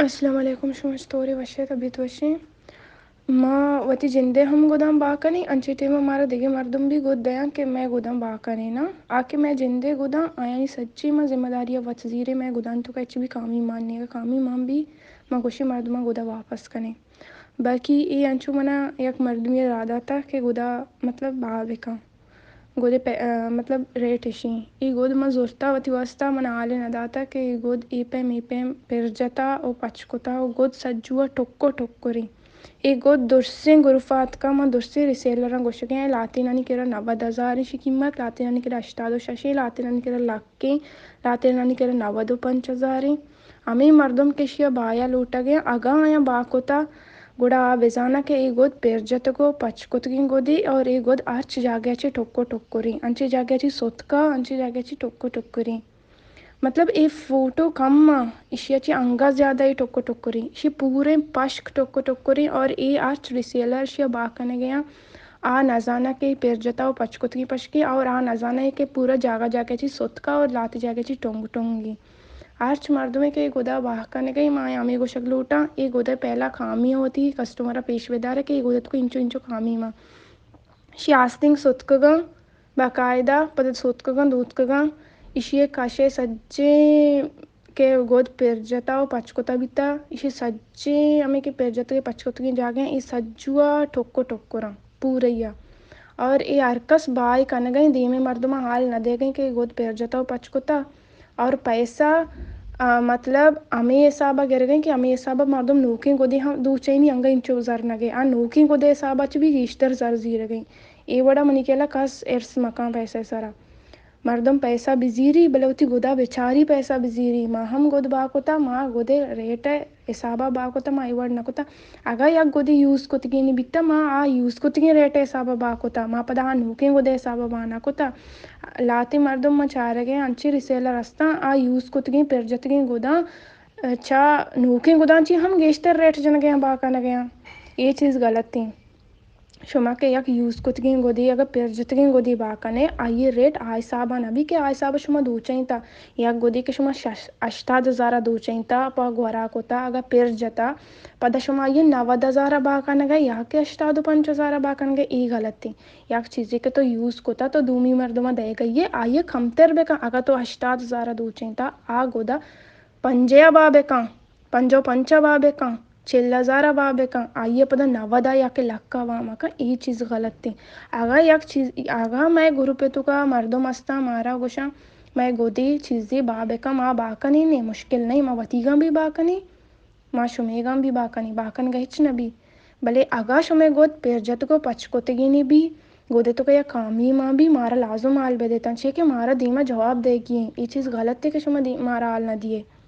السلام علیکم، شما چطورے؟ وشے؟ طبیعت وشے؟ ما وتی جندے ہم گداں با کنیں، انچیں ٹیم ءَ مارا دگہ مردم بھی گد دیاں کہ مئے گداں با کنیں نا۔ آ کہ مئے جندے گداں، آیانی سجی ما ذمہ داری ءَ وت زیریں، مئے گداں تو ہچ بھی کامی مان نیگا، کامی مان بھی ما گوشیں مردماں گدا واپس کنیں۔ باقی اے انچو منا یک مردمی راہ داتا کہ گدا مطلب با بکن۔ گدے پہ-، آ، مطلب ریٹ اشیں۔ اے گد من زرتا وتی واسطہ، من حالے نہ داتا کہ اے گد اے پیم اے پیم پر جتا و پچ کتا و گد سجو ءَ ٹک و ٹکریں۔ اے گد درسیں گروپ ءَ آتکا، من درسیں ریسیلراں گوشگیں، لاتینانی کرا نود ہزار اشی قیمت، لاتینانی کرا ہشتاد و شش، لاتینانی کرا لکیں، لاتینانی کرا نود و پنچ ہزاریں۔ ہمے مردم کہ اشیا بایا لوٹگیں، اگاں آیاں با کتا، گڑا آ بزاناں کہ اے گد پر جتگ و پچ کتگیں گدے اور اے گد ہرچ جاگہ چہ ٹک و ٹکریں، انچیں جاگہ چہ ستکا، انچیں جاگہ چہ ٹک و ٹکریں۔ مطلب اے فوٹو کم آں، اشیا چہ انگا زیادہ اے ٹک و ٹکریں۔ اشی پوریں پشک ٹک و ٹکریں اور اے ہرچ ریسیلر اشیا با کنگیاں، آ نزاناں کہ پر جتا و پچ کتگیں پشکے اور آ نزاناں کہ پورا جاگہ جاگہ چہ ستکا اور لاتی جاگہ چہ ٹنگ ٹنگیں۔ ہرچ مردمے کہ اے گدا بہا کنگئی، ما ہمے گوشگ لوٹاں، اے گدا پہلا کامی وتی کسٹمر ءَ پیش بدارے کہ اے گدا تو انچو انچو کامی ما۔ اشی آستینگ ستکگاں، باقاعدہ پدا ستکگاں، دوتکگاں، اشی کشے سجیں کہ گد پر جتا و پچ کتا بیتا، اشی سجیں ہمے کہ پر جتگیں پچ کتگیں جاگہ ایں، اے سجوا ٹک و ٹکراں پوریا۔ اور اے ہر کس بائے کنگئیں، دیمیں مردماں حال نہ دیگئیں کہ اے گد پر جتا و پچ کتا۔ اور پیسہ، آ، مطلب ہمے حسابا گرگئیں کہ ہمے حسابا مردم نوکیں گدے ہم دوچینی انگا انچو زر نگے۔ آ نوکیں گدے حسابا چہ بھی گیشتر زر زیرگئیں۔ اے وڑا منی خیالا کس ارس مکاں پیسہ سرا۔ مردم پیسہ بزیری، بلے وتی گدا بچاری پیسہ بزیری۔ ما ہم گد با کتا، ما گدے ریٹ حسابا با کتا، ما اے وڑ نہ کتا۔ اگاں یک گدے یوز کتگینی بیتا، ما آ یوز کتگیں ریٹ حسابا با کتا، ما پدا آ نوکیں گدے حسابا با نہ کتا۔ لاتی مردم ما چارگیں انچیں ریسیلر ہستاں، آ یوز کتگیں پر جتگیں گداں چا نوکیں گداں چی ہم گیشتر ریٹ جنگیاں با کنگیاں۔ اے چیز غلطیں۔ شما کہ یک یوز کتگیں گدے، اگہ پر جتگیں گدے با کنے، آئی ریٹ آ حسابا نہ بی کہ آ حسابا شما دوچینتا۔ یک گدے کہ شما شش-، ہشتاد ہزارا دوچینتا، پہ گورا کتا، اگہ پر جتا، پدا شما آئی نود ہزارا با کنگا یا کہ ہشتاد و پنچ ہزارا با کنگا، اے غلطیں۔ یک چیزے کہ تو یوز کتا، تو دومی مردما دئیگئیے، آئی کمتر بکن۔ اگہ تو ہشتاد ہزارا دوچینتا، آ گدا پنجاہ با بکن، پنجاہ و پنچ با بکن، چل ہزار با بکن، آئی پدا نود یا کہ لکا با مکن، اے چیز غلطیں۔ اگاں یک چیز، اگاں مئے گروپ توکا مردم ہستاں، مارا گوشاں، مئے گدے چیزے با بکن، ما با کنیں، نے مشکل نہیں، ما وتیگاں بھی با کنیں، ما شمیگاں بھی با کنیں، با کنگا ہچ نہ بی۔ بلے اگاں شمئے گد پر جتگ و پچ کتگینی بی، گدے توکا یا کامی ما بی، مارا لازم حال بدیتاں، چیا کہ مارا دیما جواب دئیگی ایں۔ اے چیز غلطیں کہ شما دی-، مارا حال نہ دیئے۔